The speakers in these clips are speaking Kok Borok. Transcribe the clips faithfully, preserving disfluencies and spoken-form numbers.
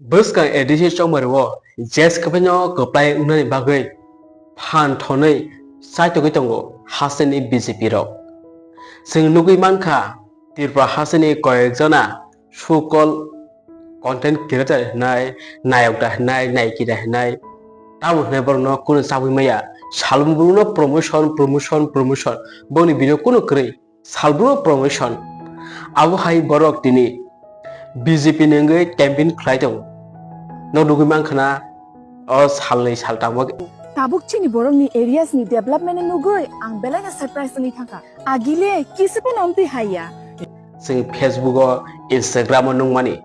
Bwskang A D C chongmario jeskhapheno kwplai wngnani bagwi phan thonwi chaitogwi tongo hasteni B J P rok. Chwng nugwi mankha, Tripura hasteni koyekjona sukol content creator hinai, nayok da hinai, naiki da hinai, tamo hinai borokno kunu chabwi maya. Salbrum borokno promotion, promotion, promotion, boni bino kunu kwrwi. Salbro promotion. Abo hai borok tini B J P ni wngwi campaign khlai tongo. No nugwi mankha na o salnwi saltamo. Tabuk chini borokni areas ni development no nugwi ang belai no surprise wngwi thangkha. Agile kisa phano omtwi haiya. Chwng Facebook o, Instagram o nungmani.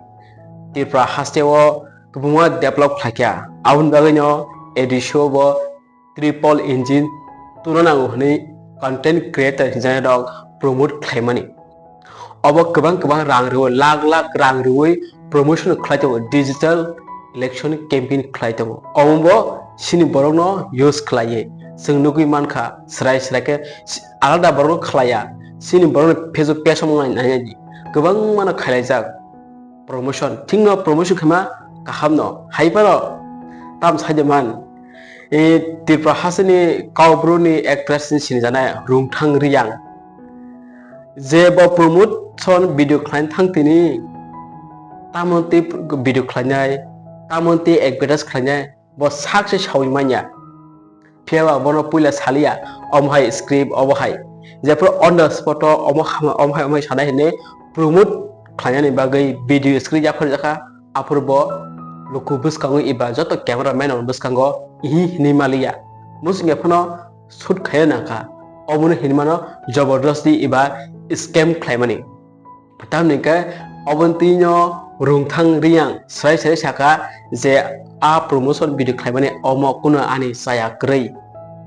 Tripura haste o kwbangma develop khlaikha. Aboni bagwi no A D C o bo triple engine tuna nango hwnwi content creator hinjani rok promote khlaimani. Obo kwbang kwbang rang rwi, lakh lakh rang rwi promotion khlai tongo, digital election campaign khlai tongo. Omo bo chini borokno use khlaiwi chwng nugwi mankha, srai srai khe si-, alada borokno khlaiya, chini borokno Facebook page o nai nai di, kwbangmano khailaijak. Promotion, thikno promotion khaima kahamno hai phano tam saide man. E, Tripura hasteni Kokborok ni actress ni sinijaknai Rungthang Riyang, je bo promotion video khlaina thang tini, tamo tei video khlainai, tamo tei advertise khlainai, bo sak se sawi manya. Phiya ba bono puila saliya, omo hai script, obo hai. Jephuru on the spot o omo ham-, omo hai, omo hai sanai hinwi promote khlainani bagwi video script yapharjakha, aphuru bo luku bwskango eba joto camera man rokni bwskango ihi hinwi maliya. Mwswngya phano shoot khaina nangkha. Obono hinwi mano jabardasti eba scam khlaimani. Tamni khe oboni twi no Rungthang Riyang srai srai saka je a promotion video khlaimani omo kuno ani chaya kwrwi.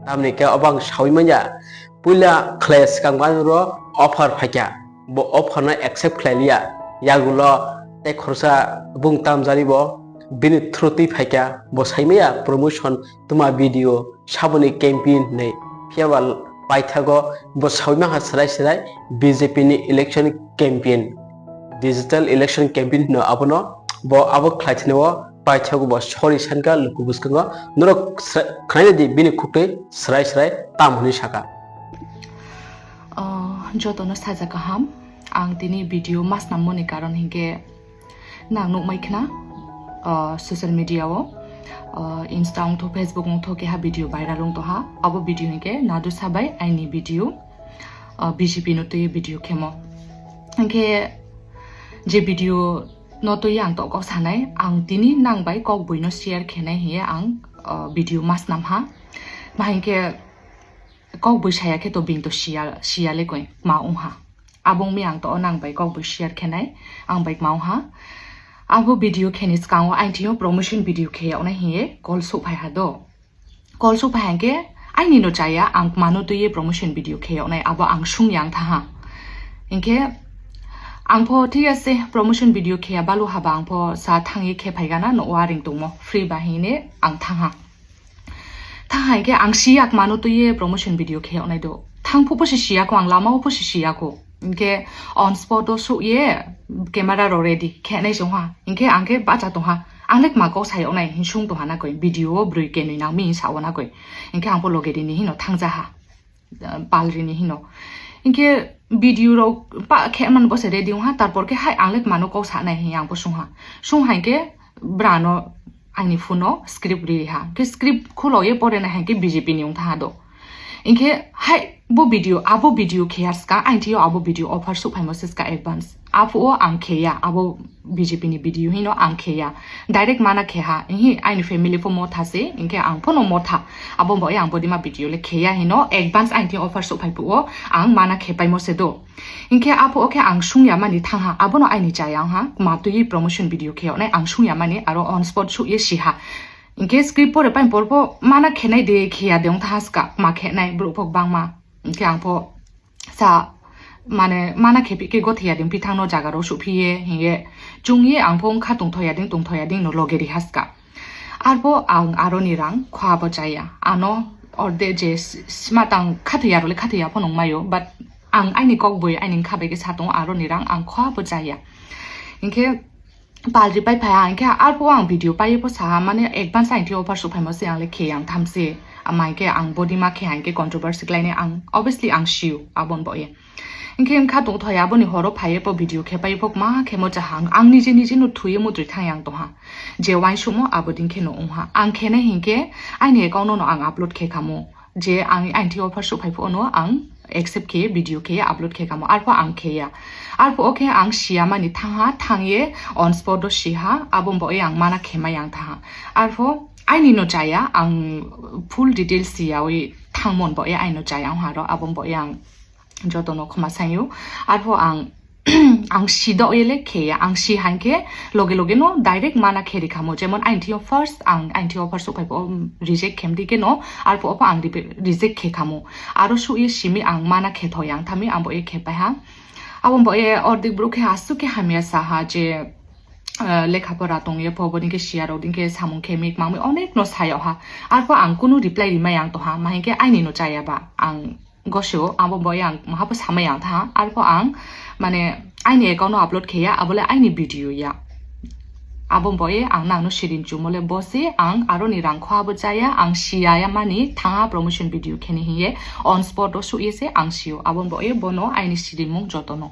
Tamni khe obo ang sawi manya, puila khlai swkang bani ro offer phaikha, bo offer no accept khlai liya, yagulo tei khorsa bung tamjani bo bini through twi phaikha, bo sai maya promotion tuma video saboni campaign hinwi. Phiya ba paithago bo sawi mankha srai srai B J P ni election campaign, digital election campaign hino abono, bo abo khlai thinio paithago bo sori sankha luku bwskango norok sra-, khnaina di bini khukti srai srai tam hinwi saka. Oh, jotono saja kaham. Ang tini video mas nammoni karon hinkhe nang nukmai khna, ah, social media o, ah, Insta wngtho, Facebook wngtho, keha video viral wngtongha. Abo video hinkhe Nadu Sabai aini video, ah, B J P no twi video khemo. Hinkhe je video no twi ang toko sanai, ang tini nang bai kok buino share khenai hiye ang, ah, video mas namha. Ma hinkhe kok bui saya khe to bini to siya, siya le koi ma wngha. Abo wngmi ang to o nang bai kok bui share khenai, ang bai ma wngha. Abo video kheni swkango aini thio promotion video khe yoknai hiye call sok phai ha do. Call sok phai hangkhe aini no chaya ang mano twiye promotion video khe yoknai, abo ang sung yang tha ha. Hinkhe ang pho thik ase promotion video khe ya balu haba ang pho sa thangye khe phai gana no waring tongmo free ba hine ang thang ha. Thang hai khe ang siyak mano twiye promotion video khe onai do. Thang phu pho se siya ko, ang lama o pho se siya ko. Hinkhe on spot o suh ye camera ro ready khe nai song ha. Hinkhe ang khe bacha tong ha. Ang le kma kok sai onai hin sung tong ha na koi. Video o brui kenui nang mi sa o na koi. Hinkhe ang pho loge rini hino thang ja ha. Pal rini hino. Hinkhe video rok pa khe man bo se ready wng ha, tarpor khe hai ang le mano kok sa nai hin ang bo sung ha. Sung hai khe brano aini phone o script ri ha. Khe script khulo ye pore nai hai khe B J P ni wng tha ha do. Hinkhe hai bo video, abo video khe yar ska, aini thio abo video offer suh phaimo se ska advance. Aphuo ang kheya, abo B J P ni video hino ang kheya. Direct mana kheha, hi aini family pho motha se, hinkhe ang phono motha. Abo bo ang bodima video le kheya hino, advance aini offer sok phai phuo, ang mana khe paimo se do. Hinkhe aphuo khe ang sungya mani thangha, abono aini chaya wngha, ma twi promotion video khe onai ang sungya mani aro on spot suh ye siha. Hinkhe script pore pain por pho mana khenai de kheya de wng tha ska, ma khenai brouh pho bangma. Hinkhe ang pho sa mane mana khe phi khe gothiya ding, phi thang no jaga ro suh phi ye, hiye chung ye ang pho wngkha tong thoya ding, tong thoya ding no loge ri haska. Arpho ang aro ni rang khwa bo chaya. Ano orde je s-, sma tang khathiya ro le khathiya pho nung mayo, but ang aini kok bui aini wngkha bai khe sa tongo aro ni rang ang khwa bo chaya. Hinkhe Pal ri pai phai ang khe arphuh ang video pai pho saha, mane advance ang thio offer su phaimo se ang le khe yang tham se. Ama hingke ang body ma khe hingke controversy khlai nai ang, obviously ang siu abon bo ye. Hingke wngkha tong thoi aboni horo phai pho video khe pai pho ma khe mo cha hang, ang nije nije no thui mo twi thang yang tong ha. Je wain sumo abo din khe no wng ha. Ang khe nai hingke aini account no ang upload khe kamo. Je ang, ang thio offer su phai pho no ang accept khe video khe upload khe kamo. Arphuh ang khe ya. Arphuh o khe ang siya mani thang ha, thang ye on spot o si ha, abon bo ye ang mana khe ma yang tha ha. Arphuh aini no chaya, ang full details siya oi thang mon bo ye aini no chaya ang haro, abon bo ye ang joto no khoma sayo. Arphuh ang, ang si do ye le khe ya, ang si hang khe loge loge no direct mana khe ri kamo. Jemon ang thio first, ang, ang thio offer su phai pho, um, reject khem di khe no, arphuh o pho ang re-, reject khe kamo. Aro su ye simi ang mana khe tho yang thami, ang bo ye khe pai ha. Abon bo ye ordik bru khe asu khe hamya sa ha je, uh, lekha pora tong ye pho, boni khe siya rok din khe samung khe mik mang mi onek no sayo ha. Arphuh ang kunu reply ri ma yang tong ha, ma hingke aini no chaya ba ang gosio, abon bo ye ang maha pho sama yang tha. Arphuh ang mane aini account no upload khe ya, abo le aini video ya. Abon bo ye ang nang no sirin chumo le bo se ang aro ni rang kho abo chaya, ang siya ya mani thang ha promotion video khe ni hing ye on spot o su ye se ang siu. Abon bo ye bono aini sirimung joto no.